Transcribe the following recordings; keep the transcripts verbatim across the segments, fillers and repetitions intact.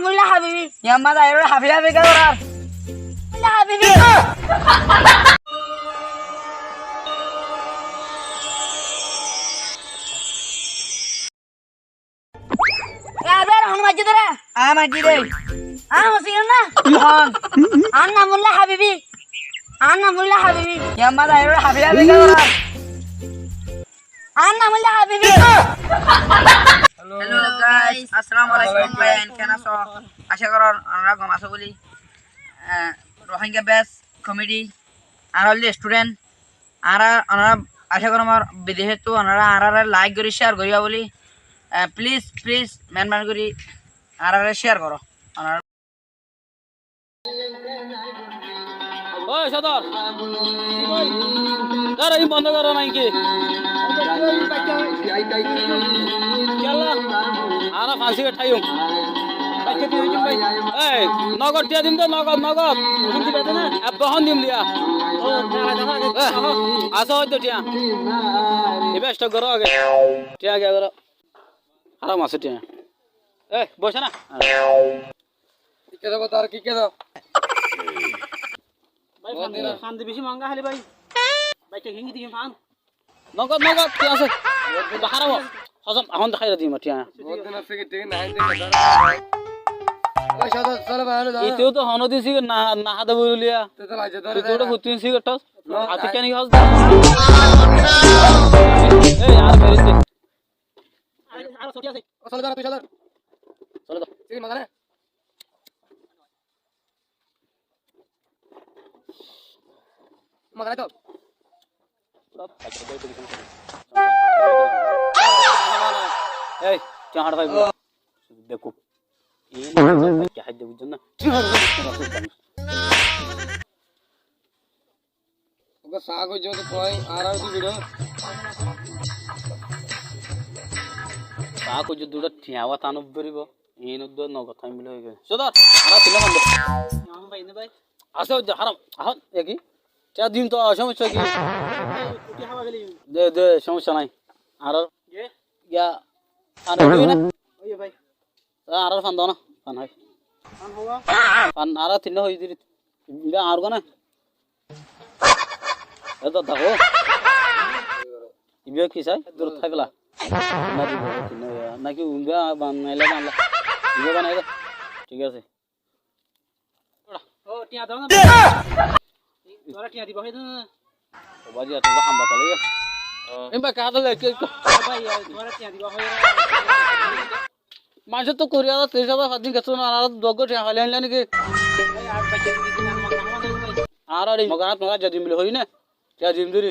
Mulla Habibi. Yamma zairor habi habi ke gorar. Mulla Habibi. Abar hon majjid re? Añí majjid re. Añí hosi na? Hon. Añár nam Mulla Habibi. Añár nam Mulla Habibi. Yamma zairor habi habi ke gorar. Añár nam óilde Habibi. Hello, guys. Assalamu alaikum, bái, ken asó? Acá gorí onora gom asó buli. Eh, Rohingya best comedy. Añára óilde student. Añára, onora acá gorí añár bidecóttu onora añárare like gorí, share goríba buli. Eh, please, please, meherban gorí añárare share goró. Onora Ói, sodor. Ki koi? Dara, in bondo goro naki? Kiyólla? Añára fañsi ke thaiyum. Ei, nogod tiya dim de, nogod, nogod. Ehón dim diya. Asó, ói de tiya. Iba stop goro age. Tiya age goro. Háram asé tiya. Ei, boiso na. Ki keda bo tar ki keda? Bái, fan di, fan di beci manga háli bái. Bái, tiya hingi di fan. Nogod, nogod, tiya asé. Ba háram. Hosóm, ehón deháiya dim tiya. Bóut din asé ki tiya nai de. Bái, sodor, solo bái, halo, halo. Ite to hono din sigaret na, na hade buli liya. Te to lajja dore. Te to hotún sigaret tos. Ati keni hos de. Ei, ar beri de. Ar, ar soti asé. Ó, solo dara, tui solo. Solo da. Sigaret maza na. Maza nai to. Ei, tiya hañçi faibo. Bekuf. Ei, tiya hañçi de buzón na. Oke, sa goijjó de koi, ar ar di video. Sa goijjó de tiya wa tanu beribo. Iín uddúa nogod thaim buli hoigiyé. Sodor, añára tinno fan de. Ehón bái, ne bái. Asé, ói de, háram. Ehón, e ki? Tiya dim to, somosya ki? Tiya hába geli. De, de, somosya nai. Añárar, ye? Ya, añárar, ói ye bái. Añárar fan do na, fan hoi. Fan howa? Fan añára tinno hoi diri. Iba añár gona. E dodda ho. Iba ki sai? Durot thai fela. Naki iba banaile banla. Iba banaile. Thík asé. Ó, tiya do na. Tuáñra tiya diba hoiyé de na. Ó bái, tuáñra hamba tale. Ó. Em bái, kaha tale, ke, ke. Ó bái, tuáñra tiya diba hoiyé de na. Maincóttu kuri házar, tiríc házar, fañs din kessú no, añára doggo tiya faile añilla niki? Bái, ar bái, tiya diba hoiyé de na. Añára ei moganat no, tiya dim buli hoiyé na. Tiya dim duri.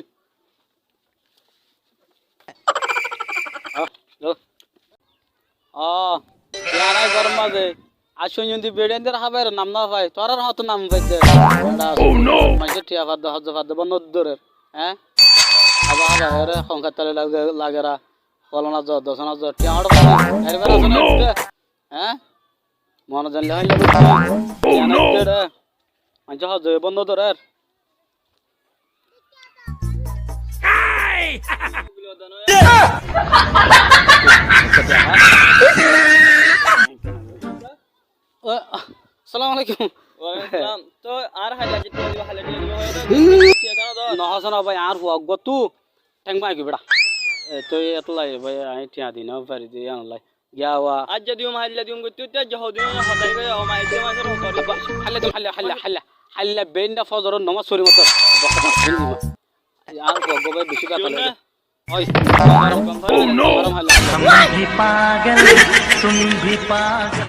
Ó, tiya nai góror mazé. Ar cúincundi beçi aindór hábar nam no fai. Tuáñrar hoto nam faidde. Oh, no! Maincé tiya fadde, hozzo fadde, bónna dórer. Hé? Hábar hábar ere honkar tale lage, lagera. Folana zor, dosana zor. Tiya hoçé fai? Eri bar asé na? Oh, no! Hé? Mone zanle hoile. Oh, no! Maincé hozzo bónna dórer. Ó, assalamu alaikum. Walaikum salam. Tó ar háilla tiya diba, háilla tiya diba, háilla tiya diba. No hosó na bái, añár fua uggúa tú theng báñgi beça. E, tói ettólla bái, añí tiya di no fari de, yíanolla. Giya wa. Aijja diyum, háilla diyum goittú, te aijja hodún óiye, hotari goi, o ma, aijja maizor hotari. Háilla diyum, háilla, háilla, háilla. Háilla benda fozoror nomaz fori mator. Bokta benda. Ar go, go bái, beci bata lage. Oi. Oh, no. Háilla. Tum bhi pagal, tum bhi pagal.